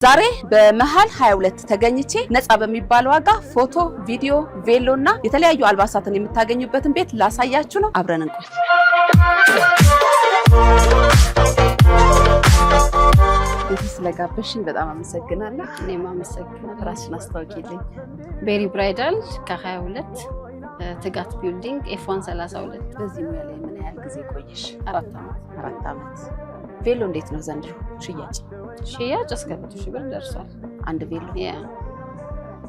ዛሬ በመሀል 22 ተገኝቼ ነፃ በሚባል ዋጋ ፎቶ፣ ቪዲዮ፣ ቬሎ እና የተለያዩ አልባሳትን የምታገኙበትን ቤት ላሳያችሁ ነው። አብረን እንቆይ። ቤት ስለጋበዝሽኝ በጣም አመሰግናለሁ። እኔም አመሰግናለሁ። ራስሽን አስታውቂልኝ። ቤሪ ብራይዳል ከ22 ትጋት building F1 32። በዚህ ሙያ ላይ ምን ያህል ጊዜ ቆየሽ? 4 ዓመት። 4 ዓመት። ቬሎ እንዴት ነው ዘንድሮ ሽያጭ? ሽያጭ እስከ 100,000 ብር ደርሷል። አንድ ቬሎ? ያ።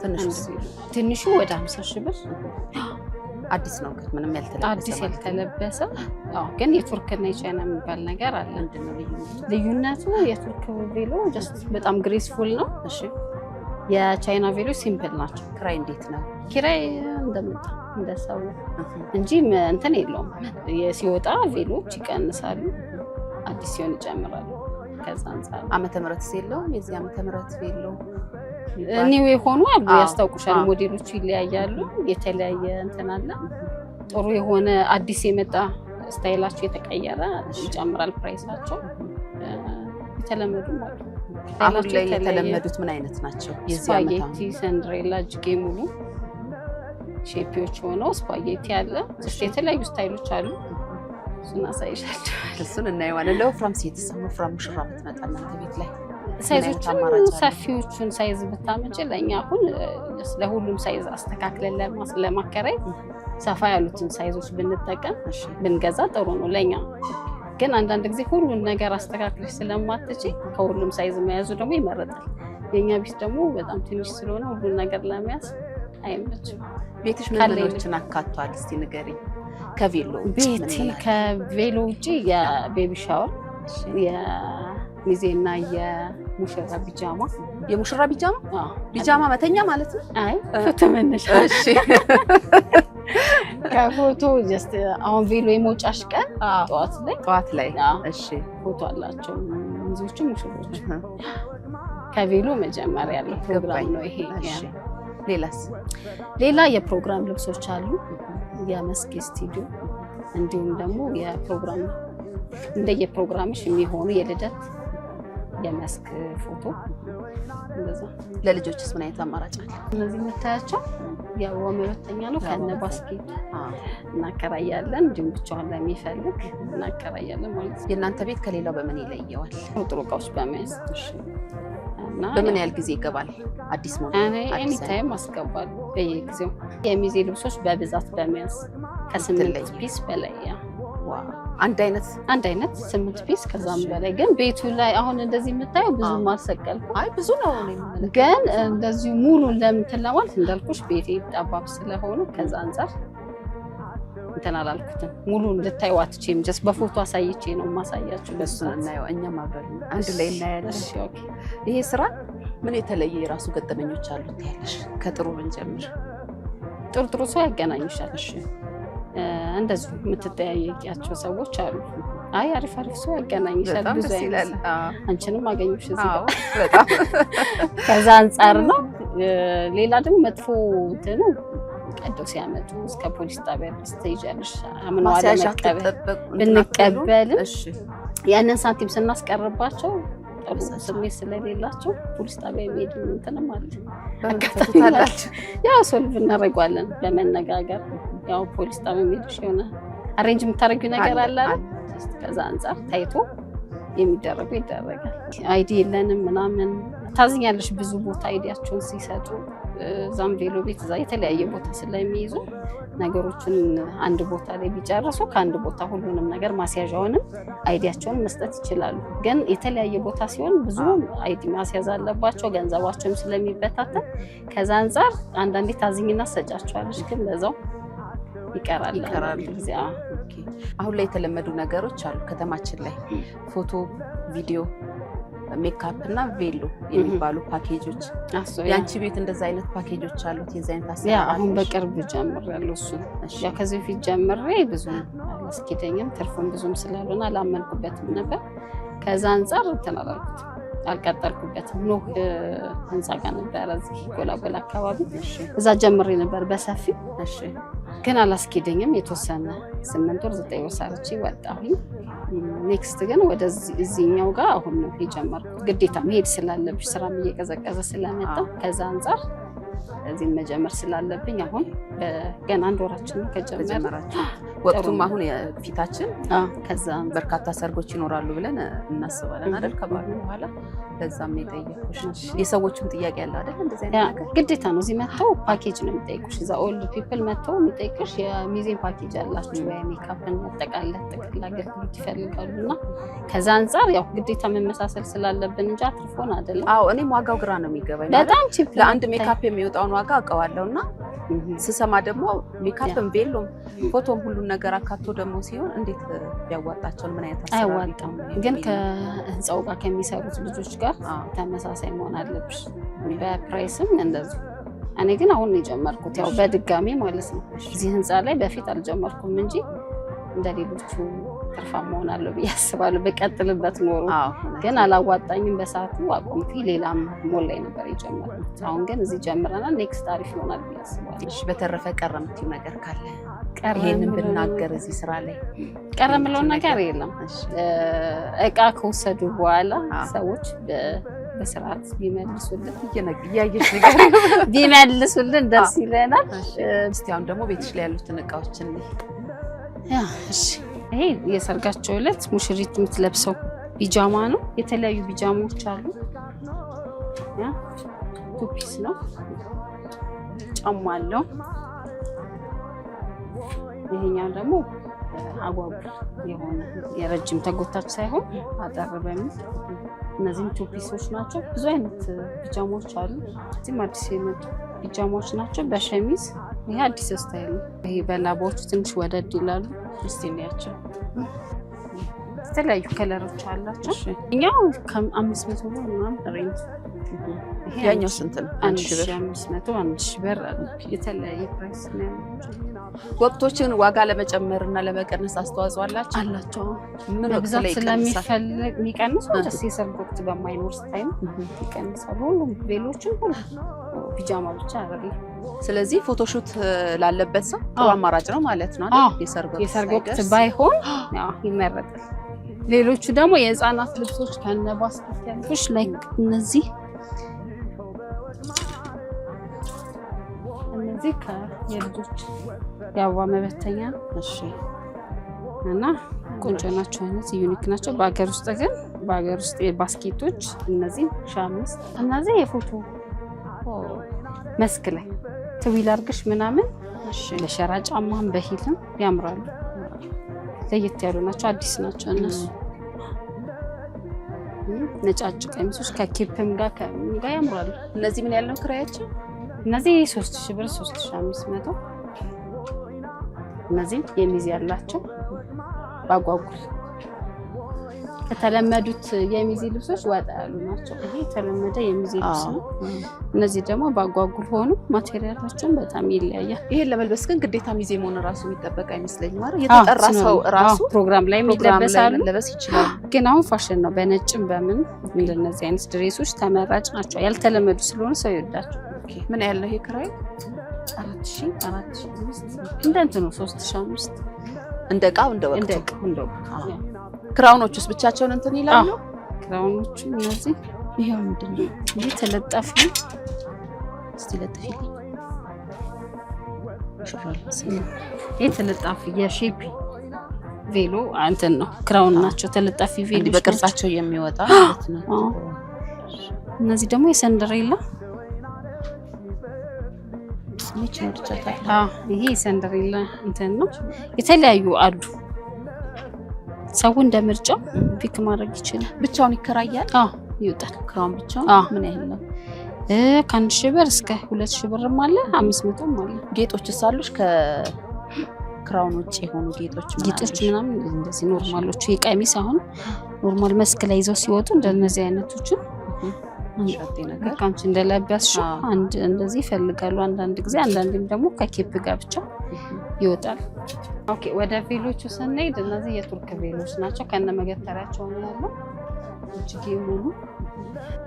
ትንሹ? አንድ ቬሎ ትንሹ ወደ 50 ሺህ ብር። አዲስ ነው ግን ምንም ያልተለበሰ አዲስ ማለት ነው። ያልተለበሰ። አዎ፣ ግን የቱርክና የቻይና የሚባል ነገር አለ። ምንድን ነው ልዩነቱ? ልዩነቱ የቱርክ ቬሎ just በጣም graceful ነው። የቻይና ቬሎ simple ናቸው። ክራይ እንዴት ነው? ኪራይ እንደመጣ እንደ ሰው እንጂ እንትን የለውም። ሲወጣ ቬሎች ይቀንሳሉ፣ አዲስ ሲሆን ይጨምራሉ። ከዛ አንጻር ነው። ዓመተ ምህረት የለውም? የዚህ ዓመተ ምህረት ቬሎ New የሆኑ አሉ፣ ያስታውቁሻል። ሞዴሎቹ ይለያያሉ። የተለያየ እንትን አለ። ጥሩ የሆነ አዲስ የመጣ style ኣቸው የተቀየረ ይጨምራል price ኣቸው። የተለመዱም አሉ። አሁን style ኣቸው ላይ የተለያየ የተለመዱት ምን አይነት ናቸው? የዚህ ዓመት አሁን? Spaghetti፣ Cinderella፣ እጅጌ ሙሉ shape ዎች ሆነው spaghetti አለ። Just የተለያዩ style ኦች አሉ። እሱን አሳይሻለሁ። እሱን እናየዋለን። ለወፍራም ሴት፣ ወፍራም ሙሽራ ብትመጣ እናንተ ቤት ላይ ምን አይነት Size ኦቹን አማራጭ አለ? ሰፊዎቹን size ብታመጪ ለእኛ አሁን ለሁሉም size አስተካክለን ለማከራየት ሰፋ ያሉትን size ኦች ብንጠቀም ብንገዛ ጥሩ ነው ለእኛ። ግን አንዳንድ ጊዜ ሁሉን ነገር አስተካክለሽ ስለማትችይ ከሁሉም size መያዙ ደግሞ ይመረጣል። የእኛ ቤት ደግሞ በጣም ትንሽ ስለሆነ ሁሉን ነገር ለመያዝ አይመችም። ቤትሽ ምን ካለኝ ምኖችን አካቷል? እስቲ ንገሪኝ። ከቬሎ ውጭ ምን ቤቴ ምን አለ? ከቬሎ ውጭ የ baby shower፣ የሚዜና የሙሽራ ቢጃማ። የሙሽራ ቢጃማ? አዎ። ቢጃማ መተኛ ማለት ነው? አይ፣ ፎቶ መነሻ። ከፎቶ just አሁን ቬሎ የመውጫሽ ቀን ጠዋት ላይ። ጠዋት ላይ። አዎ፣ ፎቶ አላቸው ሚዜዎቹ ሙሽሮቹ። ከቬሎ መጀመሪያ ያለው ፕሮግራም ገባኝ። ነው ይሄ። እሺ፣ ሌላስ? ሌላ የፕሮግራም ልብሶች አሉ፣ የመስክ ስቱዲዮ፣ እንዲሁም ደግሞ የፕሮግራም እንደየፕሮግራምሽ የሚሆኑ የልደት፣ የመስክ ፎቶ እንደዛ። ለልጆችስ ምን አይነት አማራጭ አለ? እነዚህ የምታያቸው የአበባ መበተኛ ነው። ከነ basket እናከራያለን። እንዲሁም ብቻዋን ለሚፈልግ እናከራያለን ማለት ነው። የእናንተ ቤት ከሌላው በምን ይለየዋል? ጥሩ እቃዎች በመያዝ እና በምን ያህል ጊዜ ይገባል? አዲስ ሞዴል እኔ አዲስ Anytime አስገባለሁ በየጊዜው። የሚዜ ልብሶች በብዛት በመያዝ ከ8 የምትለይ። piece በላይ yeah። Wow! አንድ አይነት? አንድ አይነት 8 piece ከዛም በላይ። ግን ቤቱ ላይ አሁን እንደዚህ የምታየው ብዙም አልሰቀልኩም። አይ፣ ብዙ ነው እኔ የምመለከተው። ግን እንደዚሁ ሙሉ ለምንትን ለማለት እንዳልኩሽ ቤቴ ጠባብ ስለሆነ ከዛ አንጻር እንትን አላልኩትም። ሙሉ እንድታዩ አትችይም። Just በፎቶ አሳይቼ ነው የማሳያችሁ። እሱን እናየው፣ እኛም አብረን አንድ ላይ እናያለን። እሺ፣ okay። ይሄ ስራ ምን የተለየ የራሱ ገጠመኞች አሉት ያለሽ? ከጥሩ ብንጀምር። ጥሩ ጥሩ ሰው ያገናኙሻል። እንደዚሁ የምትጠያየቂያቸው ሰዎች አሉ። አይ፣ አሪፍ አሪፍ ሰው ያገናኝሻል። በጣም ብዙ ደስ አይነት ይላል። ሰው። አንቺንም አገኙሽ እዚህ ጋር። በጣም። ከዛ አንጻር ነው። ሌላ ደግሞ መጥፎ እንትኑ ቀደው ሲያመጡ እስከ ፖሊስ ጣቢያ ድረስ ትይዣለሽ። አምነው ማስያዣ አለመቀበል ትጠበቁ እንትን አትበሉ? ብንቀበልም ያንን ሳንቲም ስናስቀርባቸው ጥሩ ስሜት ስለሌላቸው ፖሊስ ጣቢያ የሚሄድ እንትንም አለ። በምን አጋጣሚ ትፈቱታላችሁ? ያው solve እናደርገዋለን በመነጋገር። ያው ፖሊስ ጣቢያ የሚሄድሽ የሆነ arrange የምታደርጊው ነገር አለ አይደል? Just ከዛ አንጻር ታይቶ የሚደረገው ይደረጋል። ID የለንም ምናምን ታዝኛለሽ። ብዙ ቦታ ID ያቸውን ሲሰጡ እዛም ቬሎ ቤት እዛ የተለያየ ቦታ ስለሚይዙ ነገሮችን አንድ ቦታ ላይ ቢጨርሱ ከአንድ ቦታ ሁሉንም ነገር ማስያዣውንም ID ያቸውን መስጠት ይችላሉ። ግን የተለያየ ቦታ ሲሆን ብዙ ID ማስያዝ አለባቸው፣ ገንዘባቸውም ስለሚበታተን ከዛ አንጻር አንዳንዴ ታዝኝና ትሰጫቸዋለሽ፣ ግን በዛው ይቀራል። ይቀራል። አንዳንድ ጊዜ አዎ። Okay። አሁን ላይ የተለመዱ ነገሮች አሉ ከተማችን ላይ፣ ፎቶ፣ ቪዲዮ፣ ሜካፕ እና ቬሎ የሚባሉ ፓኬጆች። የአንቺ ቤት እንደዛ አይነት ፓኬጆች አሉት? የዚ አይነት ያ አሰራር አሁን አለሽ? በቅርብ ጀምሬያለሁ እሱን። Yeah፣ ከዚህ በፊት ጀምሬ ብዙም አላስኬደኝም፣ ትርፉን ብዙም ስላልሆነ አላመንኩበትም ነበር። ከዛ አንጻር እንትን አላልኩትም፣ አልቀጠልኩበትም። ኖህ ህንፃ ጋር ነበረ እዚህ ጎላጎላ አካባቢ እዛ ጀምሬ ነበር በሰፊው ግን አላስኬደኝም። የተወሰነ 8 ወር 9 ወር ሰርቼ ወጣሁኝ። Next ግን ወደዚህ እዚህኛው ጋር አሁን ነው የጀመርኩት። ግዴታ መሄድ ስላለብሽ ስራም እየቀዘቀዘ ስለመጣ ከዛ አንጻር እዚህን መጀመር ስላለብኝ አሁን ገና አንድ ወራችን ነው ከጀመርን። ከጀመራችሁ ወቅቱም አሁን የፊታችን ከዛ በርካታ ሰርጎች ይኖራሉ ብለን እናስባለን አይደል? ከበዓሉ በኋላ። ለዛም የጠየኩሽ። የሰዎቹም ጥያቄ ያለ አይደል? እንደዚህ አይነት ነገር ግዴታ ነው። እዚህ መጥተው ፓኬጅ ነው የሚጠይቁሽ። እዛ old people መጥተው የሚጠይቁሽ የሚዜን ፓኬጅ አላችሁ ወይ፣ ሜካፕን ያጠቃለለ ጥቅል አገልግሎት ይፈልጋሉ። እና ከዛ አንጻር ያው ግዴታ መመሳሰል ስላለብን እንጂ አትርፎን አይደለም። አዎ፣ እኔም ዋጋው ግራ ነው የሚገባኝ። በጣም cheap። ለአንድ ሜካፕ የሚወጣውን ዋጋ አውቀዋለሁ እና ስሰማ ደግሞ ሜካፕም ቬሎም ፎቶም ሁሉን ነገር አካቶ ደግሞ ሲሆን እንዴት ቢያዋጣቸውን ምን አይነት አሰራር አያዋጣም። ቢሆን ግን የሚል ነው። ከህንፃው ጋር ከሚሰሩት ልጆች ጋር ተመሳሳይ መሆን አለብሽ። በ price ም እንደዚሁ። እኔ ግን አሁን ነው የጀመርኩት፣ ያው በድጋሚ ማለት ነው። እዚህ ህንፃ ላይ በፊት አልጀመርኩም እንጂ እንደ ሌሎቹ ትርፋማ እሆናለሁ ብዬ አስባለሁ በቀጥልበት ኖሮ። ግን አላዋጣኝም። በሰዓቱ አቆምኩኝ። ሌላም ሞል ላይ ነበር የጀመርኩት። አሁን ግን እዚህ ጀምረናል። Next አሪፍ ይሆናል ብዬ አስባለሁ። እሺ፣ በተረፈ ቀረ የምትይው ነገር ካለ ቀረ ይሄንን የምለው ብናገር እዚህ ስራ ላይ ቀረ የምለው ነገር የለም። እቃ ከወሰዱ በኋላ ሰዎች በስርዓት ቢመልሱልን እያየሽ ነገር ቢመልሱልን ደስ ይለናል። እስቲ አሁን ደግሞ ቤትሽ ላይ ያሉትን እቃዎች እንይ። Yeah፣ እሺ። ይሄ የሰርጋቸው ዕለት ሙሽሪት የምትለብሰው ቢጃማ ነው። የተለያዩ ቢጃማዎች አሉ። Yeah፣ two piece ነው። ጫማ አለው። ይሄኛው ደግሞ አጓጉል የሆነ የረጅም ተጎታች ሳይሆን አጠር በሚል፣ እነዚህም two piece ኦች ናቸው። ብዙ አይነት ቢጃማዎች አሉ። እዚህም አዲስ የመጡ ቢጃማዎች ናቸው በሸሚዝ። ይሄ አዲስ style ነው። ይሄ በላባዎቹ ትንሽ ወደድ ይላሉ። እስቲ እንያቸው። የተለያዩ color ኦች አላቸው። እኛው ከ500 ብር ምናምን range። ይሄ ያኛው ስንት ነው? አንድ 1000 ብር። 1500፣ 1000 ብር አለ። የተለያየ price ነው ያላቸው። ወቅቶችን ዋጋ ለመጨመር እና ለመቀነስ አስተዋጽኦ አላቸው? አላቸው። ምን ወቅት በብዛት ላይ ይቀንሳል? ስለሚፈልግ የሚቀንሱ ደስ የሰርግ ወቅት በማይኖር time ይቀንሳሉ። ሁሉም ቬሎችም፣ ሁሉ ፒጃማ ብቻ አይደለም። ስለዚህ photoshoot ላለበት ሰው ጥሩ አማራጭ ነው ማለት ነው አይደል? አዎ። የሰርግ ወቅት የሰርግ ወቅት ሳይደርስ። ባይሆን ያው ይመረጣል። ሌሎቹ ደግሞ የህፃናት ልብሶች ከነ basket ያልኩሽ like እነዚህ የልጆች የአበባ መበተኛ እና ቆንጆ ናቸው። እነዚህ unique ናቸው። በሀገር ውስጥ ግን በሀገር ውስጥ የ basket ኦች እነዚህ 1500። እነዚህ የፎቶ መስክ ላይ ትዊል አርግሽ ምናምን ለሸራ ጫማም በ heel ም ያምራሉ። ለየት ያሉ ናቸው። አዲስ ናቸው እነሱ። ነጫጭ ቀሚሶች ከ cape ም ጋር ከምንም ጋር ያምራሉ። እነዚህ ምን ያለው ክራያቸው? እነዚህ 3000 ብር፣ 3500። እነዚህም የሚዜ ያላቸው ባጓጉል ከተለመዱት የሚዜ ልብሶች ወጣ ያሉ ናቸው። ይሄ የተለመደ የሚዜ ልብስ ነው። እነዚህ ደግሞ ባጓጉል ሆኑ material ኣቸውን በጣም ይለያያል። ይሄን ለመልበስ ግን ግዴታ ሚዜ መሆን ራሱ የሚጠበቅ አይመስለኝም አይደል? የተጠራ ሰው ራሱ ፕሮግራም ላይ ፕሮግራም ላይ ይለበሳሉ። መለበስ ይችላል። ግን አሁን ፋሽን ነው። በነጭም በምን እንደነዚህ አይነት dress ኦች ተመራጭ ናቸው። ያልተለመዱ ስለሆኑ ሰው ይወዳቸው። Okay። ምን ያህል ነው ይሄ ክራይ? 4000፣ 4500 እንደ እንትኑ 3500። እንደ እቃው እንደ ወቅቱ። እንደ እቃው እንደ ወቅቱ። Crown ኦቹስ ብቻቸውን እንትን ይላሉ? Crown ኦቹ እነዚህ ይሄው ምንድን ነው? ይህ ተለጣፊ። እስቲ ለጥፊልኝ። ሙሽራ መሰለኝ። ይህ ተለጣፊ የ shape ቬሎ እንትን ነው፣ crown ናቸው። ተለጣፊ ቬሎ። እንዲህ በቅርጻቸው የሚወጣ ማለት ነው። አዎ። እነዚህ ደግሞ የሰንደሬላ ይህችን ወድጃታለሁ። አዎ፣ ይሄ የሰንደሬላ እንትን ነው። የተለያዩ አሉ። ሰው እንደ ምርጫው pick ማድረግ ይችላል። ብቻውን ይከራያል? አዎ፣ ይወጣል። Crown ብቻውን ምን ያህል ነው? ከ1000 ብር እስከ 2000 ብርም አለ፣ 500ም አለ። ጌጦችስ አሉሽ? ከ crown ውጭ የሆኑ ጌጦች ምን ጌጦች አሉሽ? ምናምን እንደዚህ normal ኦቹ የቀሚስ አሁን normal መስክ ላይ ይዘው ሲወጡ እንደነዚህ አይነቶችን ሻጤ ነገር። ልክ አንቺ እንደለበስሽው አንድ እንደዚህ ይፈልጋሉ አንዳንድ ጊዜ፣ አንዳንዴም ደግሞ ከ cape ጋር ብቻ ይወጣል። Okay፣ ወደ ቬሎቹ ስንሄድ እነዚህ የቱርክ ቬሎች ናቸው። ከነ መገተሪያቸው ነው ያለው። እጅጌ ሙሉ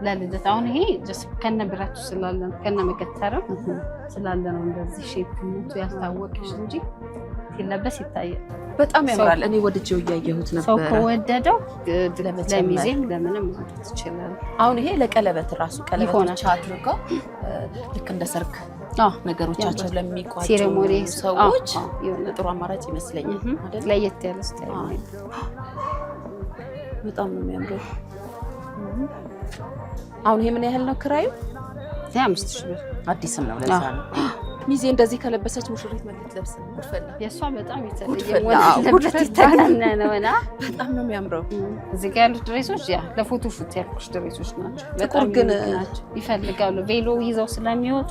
ለልደት አሁን ይሄ just ከነ ብረቱ ስላለ ነው፣ ከነ መገተሪያው ስላለ ነው እንደዚህ shape ነቱ ያልታወቀሽ እንጂ ሲለበስ ይታያል። በጣም ያምራል። እኔ ወድጄው እያየሁት ሰው ነበረ። ከወደደው ለመጨመር። ለሚዜም ለምንም ማድረግ ትችላል። አሁን ይሄ ለቀለበት ራሱ ቀለበት ይሆናል። ብቻ አድርገው ልክ እንደ ሰርግ ነገሮቻቸው ለሚቋጩ ceremony ሰዎች ይሆናል። ጥሩ አማራጭ ይመስለኛል። አይደል? ለየት ያለ style ነው። በጣም ነው የሚያምረው። አሁን ይሄ ምን ያህል ነው ክራዩ? ይሄ 5,000 ብር። አዲስም ነው፣ ለዛ ነው። ሚዜ እንደዚህ ከለበሰች ሙሽሪት ምን ልትለብስ ነው? ጉድፈላ። የእሷ በጣም የተለየ ጉድፈላ፣ መሆን አዎ፣ አለበት። ጉድፈላ። የተጋነነ ነው እና በጣም ነው የሚያምረው። እዚህ ጋር ያሉት dress ኦች ያ ለ photo shoot ያልኩሽ dress ኦች ናቸው። ጥቁር በጣም ግን unique ናቸው። ይፈልጋሉ። ቬሎ ይዘው ስለሚወጡ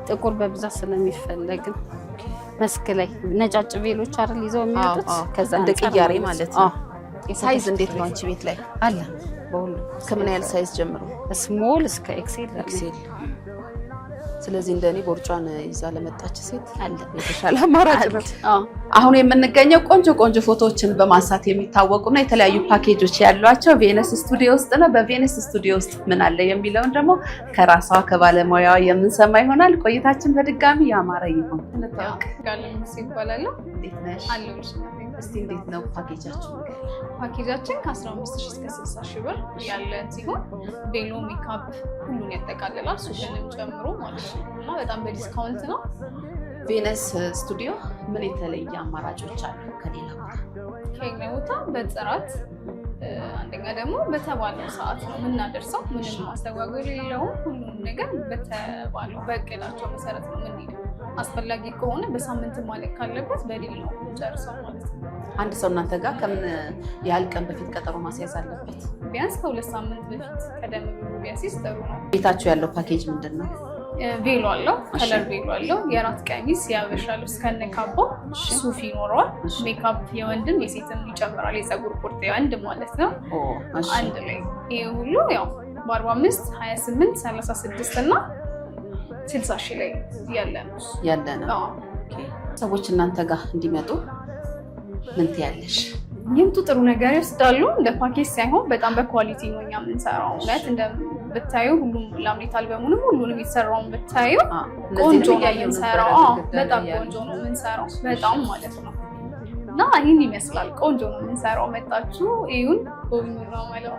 ጥቁር በብዛት ስለሚፈለግ ነው። መስክ ላይ ነጫጭ ቬሎች አይደል ይዘው የሚወጡት? አዎ። ከዛ እንደ አንጻር ቅያሬ ማለት ማለት ነው። አዎ። የ photo size shoot እንዴት ነው dress አንቺ ቤት ላይ? አለ በሁሉ። ከምን ያህል size ጀምሮ? Small እስከ XL አለ። XL። ስለዚህ እንደኔ ቦርጯን ይዛ ለመጣች ሴት አለ። የተሻለ አማራጭ ነው። አዎ። አሁን የምንገኘው ቆንጆ ቆንጆ ፎቶዎችን በማንሳት የሚታወቁና የተለያዩ ፓኬጆች ያሏቸው ቬነስ ስቱዲዮ ውስጥ ነው። በቬነስ ስቱዲዮ ውስጥ ምን አለ የሚለውን ደግሞ ከራሷ ከባለሙያዋ የምንሰማ ይሆናል። ቆይታችን በድጋሚ ያማረ ይሁን። እንተዋወቅ። ጋለም ይባላል። እንዴት ነሽ? አለሁልሽ። እስቲ እንዴት ነው ፓኬጃችሁ? ነገር ፓኬጃችን ከ15 ሺህ እስከ 60 ሺህ ብር ያለ ሲሆን ቬሎ፣ ሜካፕ ሁሉን ያጠቃልላል፣ ሱፍንም ጨምሮ ማለት ነው እና በጣም በ discount ነው። ቬነስ ስቱዲዮ ምን የተለየ አማራጮች አሉ ከሌላ ቦታ? ከኛ ቦታ በጥራት፣ አንደኛ ደግሞ በተባለው ሰዓት ነው የምናደርሰው። ምንም ማስተጓጎል የለውም። ሁሉንም ነገር በተባለው በእቅዳቸው መሰረት ነው የምንሄደው። አስፈላጊ ከሆነ በሳምንት ማለቅ ካለበት በ deal ነው የምንጨርሰው ማለት ነው። አንድ ሰው እናንተ ጋር ከምን ያህል ቀን በፊት ቀጠሮ ማስያዝ አለበት? ቢያንስ ከ2 ሳምንት በፊት ቀደም ብሎ ቢያሲዝ ጥሩ ነው። ቤታችሁ ያለው ፓኬጅ ምንድን ነው? ቬሎ አለው፣ color ቬሎ አለው፣ የራት ቀሚስ፣ የአበሻ ልብስ ከነካባው፣ ሱፍ ይኖረዋል። ሜካፕ የወንድም የሴትም ይጨምራል። የፀጉር ቁርጥ የወንድ ማለት ነው። አንድ ላይ ይሄ ሁሉ ያው በ45፣ 28፣ 36 እና 60 ሺህ ላይ ያለ ነው። ያለ ነው። አዎ። Okay። ሰዎች እናንተ ጋር እንዲመጡ ምን ትያለሽ? ይምጡ፣ ጥሩ ነገር ይወስዳሉ። እንደ ፓኬጅ ሳይሆን በጣም በ quality ነው እኛ የምንሰራው። እውነት እንደብታዩ ሁሉም laminate አልበሙንም ሁሉንም የተሰራውን ብታዩ ቆንጆ ነው የምንሰራው። አዎ፣ በጣም ቆንጆ ነው የምንሰራው፣ በጣም ማለት ነው። እና ይህን ይመስላል። ቆንጆ ነው የምንሰራው። መጣችሁ እዩን፣ ጎብኙ ነው የምለው።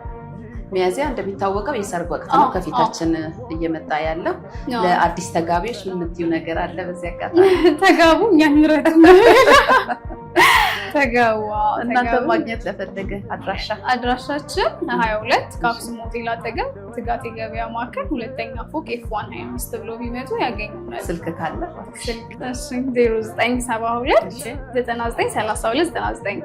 ሚያዝያ እንደሚታወቀው የሰርግ ወቅት ነው ከፊታችን እየመጣ ያለው። ለአዲስ ተጋቢዎች ምን የምትይው ነገር አለ በዚህ አጋጣሚ? ተጋቡ፣ እኛን ምረጡ። ተጋቡ። አዎ፣ እናንተ ተጋቡ። ማግኘት ለፈለገ አድራሻ? አድራሻችን 22 ከአክሱም ሆቴል አጠገብ ትጋት የገበያ ማዕከል ሁለተኛ ፎቅ F1 25 ብሎ ቢመጡ ያገኙናል። ስልክ ካለ? ስልክ 0972 99 32 99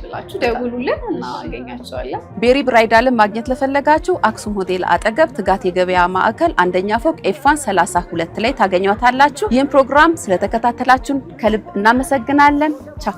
ብላችሁ ደውሉልን፣ እናገኛቸዋለን። ቤሪ ብራይዳልን ማግኘት ለፈለጋችሁ አክሱም ሆቴል አጠገብ ትጋት የገበያ ማዕከል አንደኛ ፎቅ F1 32 ላይ ታገኟታላችሁ። ይህን ፕሮግራም ስለተከታተላችሁን ከልብ እናመሰግናለን። ቻው።